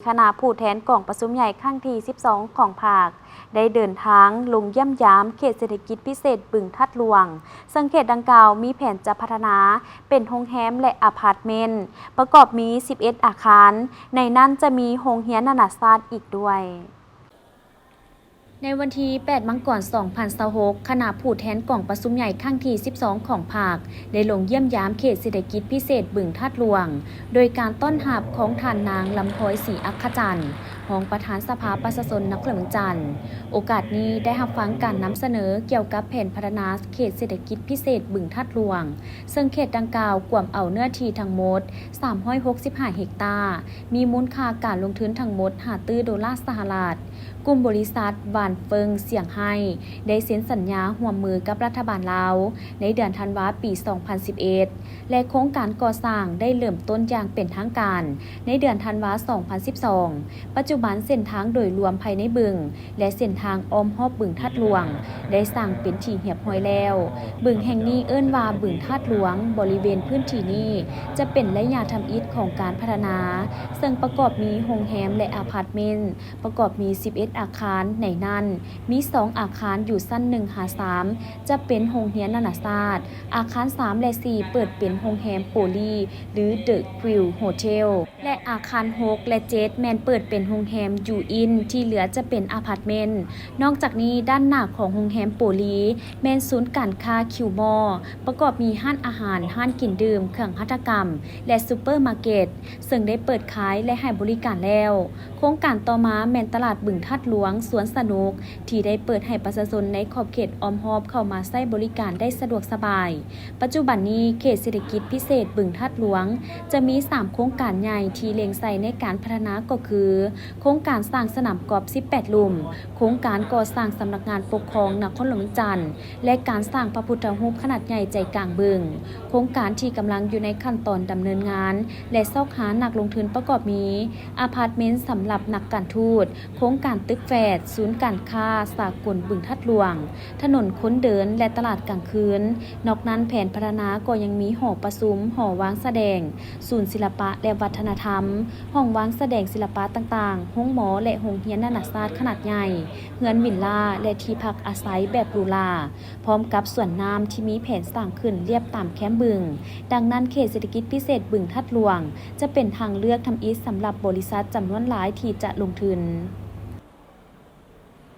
ຄະນະຜູ້ແທນກອງປະຊຸມໃຫຍ່ຄັ້ງທີສິບສອງຂອງພັກ ໄດ້ເດີນທາງລົງຢ້ຽມຢາມເຂດເສດຖະກິດພິເສດບຶງທາດຫຼວງ, ເຊິ່ງເຂດດັ່ງກ່າວມີແຜນຈະພັດທະນາເປັນໂຮງແຮມ ແລະ ອາພາດເມັນ ປະກອບມີສິບເອັດອາຄານ, ໃນນັ້ນຈະມີໂຮງຮຽນນານາຊາດອີກດ້ວຍ. ໃນວັນທີແປດ ມັງກອນ ສອງພັນຊາວຫົກ, ຄະນະຜູ້ແທນກອງປະຊຸມໃຫຍ່ຄັ້ງທີສິບສອງຂອງພັກ ໄດ້ລົງຢ້ຽມຢາມເຂດເສດຖະກິດພິເສດບຶງທາດຫຼວງ ໂດຍການຕ້ອນຮັບຂອງທ່ານນາງ ລຳພອຍ ສີອັກຂະຈັນ ຮອງປະທານສະພາປະຊາຊົນນະຄອນຫຼວງວຽງຈັນ. ໂອກາດນີ້ໄດ້ຮັບຟັງການນຳສະເໜີກ່ຽວກັບແຜນພັດທະນາເຂດເສດຖະກິດພິເສດບຶງທາດຫຼວງ, ເຊິ່ງເຂດດັ່ງກ່າວກວມເອົາເນື້ອທີ່ທັງໝົດສາມຮ້ອຍຫົກສິບຫ້າເຮັກຕາ, ມີມູນຄ່າການລົງທຶນທັງໝົດຫ້າຕື້ໂດລາສະຫະລັດ. ກຸ່ມບໍລິສັດຫວານເຟິງສຽງໄຮ້ໄດ້ເຊັນສັນຍາຮ່ວມມືກັບລັດຖະບານລາວໃນເດືອນທັນວາປີສອງພັນສິບເອັດ ແລະ ໂຄງການກໍ່ສ້າງໄດ້ເລີ່ມຕົ້ນຢ່າງເປັນທາງການໃນເດືອນທັນວາສອງພັນສິບສອງ. ປັດຈຸບັນເສັ້ນທາງໂດຍລວມພາຍໃນບຶງ ແລະ ເສັ້ນທາງອ້ອມຮອບບຶງທາດຫຼວງໄດ້ສ້າງເປັນທີ່ຮຽບຮ້ອຍແລ້ວ. ບຶງແຫ່ງນີ້ເອີ້ນວ່າບຶງທາດຫຼວງ, ບໍລິເວນພື້ນທີ່ນີ້ຈະເປັນໄລຍະທຳອິດຂອງການພັດທະນາ, ເຊິ່ງປະກອບມີໂຮງແຮມ ແລະ ອາພາດເມັນ ປະກອບມີສິບເອັດອາຄານ, ໃນນັ້ນມີສອງອາຄານຢູ່ຊັ້ນໜຶ່ງຫາສາມ ຈະເປັນໂຮງຮຽນນານາຊາດ, ອາຄານສາມ ແລະ ສີ່ ເປີດເປັນໂຮງແຮມໂປລີ ຫຼື The Quill Hotel ແລະ ອາຄານຫົກ ແລະ ເຈັດ ແມ່ນເປີດເປັນໂຮງແຮມ U Inn ທີ່ເຫຼືອຈະເປັນອາພາດເມັນ. ນອກຈາກນີ້, ດ້ານໜ້າຂອງໂຮງແຮມໂປລີແມ່ນສູນການຄ້າຄິວມໍ ປະກອບມີຮ້ານອາຫານ, ຮ້ານກິນດື່ມ, ເຄື່ອງຫັດຖະກຳ ແລະ ຊຸບເປີມາເກັດ ເຊິ່ງໄດ້ເປີດຂາຍ ແລະ ໃຫ້ບໍລິການແລ້ວ. ໂຄງການຕໍ່ມາແມ່ນຕະຫຼາດບຶງທາດຫຼວງ, ສວນສະໜຸກ ທີ່ໄດ້ເປີດໃຫ້ປະຊາຊົນໃນຂອບເຂດອ້ອມຮອບເຂົ້າມາໃຊ້ບໍລິການໄດ້ສະດວກສະບາຍ. ປັດຈຸບັນນີ້, ເຂດເສດຖະກິດພິເສດບຶງທາດຫຼວງ ຈະມີສາມໂຄງການໃຫຍ່ທີ່ເລັງໃສ່ໃນການພັດທະນາກໍຄື ໂຄງການສ້າງສະໜາມກອບສິບແປດລຸ່ມ, ໂຄງການກໍ່ສ້າງສຳນັກງານປົກຄອງນະຄອນຫຼວງວຽງຈັນ ແລະ ການສ້າງພະພຸດທະຮູບຂະໜາດໃຫຍ່ໃຈກາງບຶງ. ໂຄງການທີ່ກຳລັງຢູ່ໃນຂັ້ນຕອນດຳເນີນງານ ແລະ ຊອກຫານັກລົງທຶນປະກອບມີ ອາພາດເມັນສຳລັບນັກການທູດ, ໂຄງການຕຶກແຟດ, ສູນການຄ້າສາກົນບຶງທາດຫຼວງ, ຖະໜົນຄົນເດີນ ແລະ ຕະຫຼາດກາງຄືນ. ນອກນັ້ນ, ແຜນພັດທະນາກໍຍັງມີຫໍປະຊຸມ, ຫໍວາງສະແດງ, ສູນສິລະປະ ແລະ ວັດທະນະທຳ, ຫ້ອງວາງສະແດງສິລະປະຕ່າງໆ, ໂຮງໝໍ ແລະ ໂຮງຮຽນນານາຊາດຂະໜາດໃຫຍ່, ເຮືອນວິນລາ ແລະ ທີ່ພັກອາໄສແບບຫຼູຫຼາ, ພ້ອມກັບສວນນ້ຳທີ່ມີແຜນສ້າງຂຶ້ນລຽບຕາມແຄມບຶງ. ດັ່ງນັ້ນ, ເຂດເສດຖະກິດພິເສດບຶງທາດຫຼວງ ຈະເປັນທາງເລືອກທຳອິດສຳລັບບໍລິສັດຈຳນວນຫຼາຍທີ່ຈະລົງທຶນ.